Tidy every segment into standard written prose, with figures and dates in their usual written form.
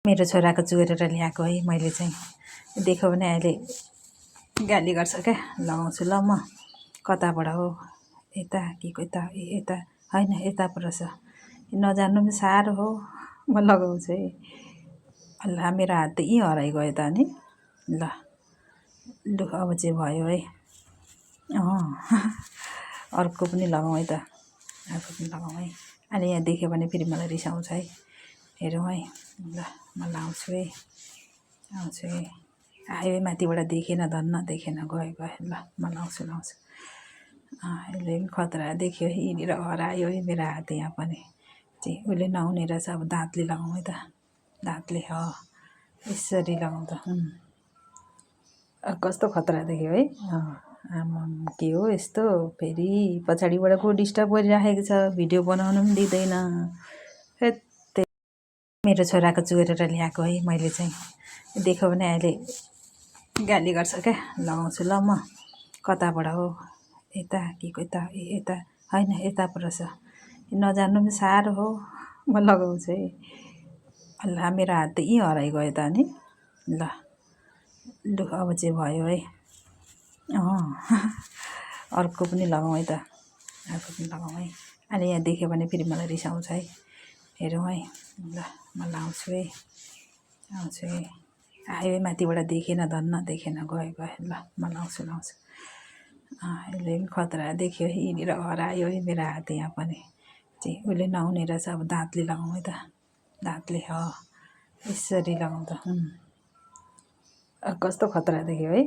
मेरो छोराको चोरेर ल्याएको है मैले चाहिँ देख्यो भने अहिले गाली गर्छ क्या। लगाउँछु ल म कताबाट हो यता कि कता यता होइन यता पर छ नजान्नु पनि साह्रो हो म लगाउँछु है। ल मेरो हात त यहीँ हराइगयो त अनि ल लु अब चाहिँ भयो है। अर्को पनि लगाउँ है त अर्को पनि लगाउँ है। अनि यहाँ देख्यो भने फेरि मलाई रिसाउँछ है। हेरौँ है ल म लाउँछु है आउँछु है। आयो माथिबाट देखेन धन्न देखेन गयो गयो ल म लाउँछु यसले पनि खतरा देख्यो यहीँनिर हरायो है मेरो हात यहाँ पनि चाहिँ उसले नहुने रहेछ। अब दाँतले लगाउँ है त दाँतले यसरी लगाउँ त कस्तो खतरा देख्यो है। आमाम के हो यस्तो फेरि पछाडिबाट को डिस्टर्ब गरिराखेको छ भिडियो बनाउनु पनि दिँदैन। मेरो छोराको चोरेर ल्याएको है मैले चाहिँ देख्यो भने अहिले गाली गर्छ क्या। लगाउँछु ल म कताबाट हो यता कि कता यता होइन यता पर छ नजान्नु पनि साह्रो हो म लगाउँछु है। ल मेरो हात त यहीँ हराइगयो त अनि ल लु अब चाहिँ भयो है। अर्को पनि लगाउँ है त अर्को पनि लगाउँ है। अनि यहाँ देख्यो भने फेरि मलाई रिसाउँछ है। हेरौँ है ल म लाउँछु है आउँछु है। आयो माथिबाट देखेन धन्न देखेन गयो गयो ल म लाउँछु यसले पनि खतरा देख्यो यहीँनिर हरायो है मेरो हात यहाँ पनि चाहिँ उसले नहुने रहेछ। अब दाँतले लगाउँ है त दाँतले यसरी लगाउँ त कस्तो खतरा देख्यो है।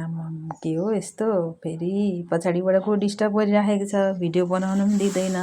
आमाम के हो यस्तो फेरि पछाडिबाट को डिस्टर्ब गरिराखेको छ भिडियो बनाउनु पनि दिँदैन।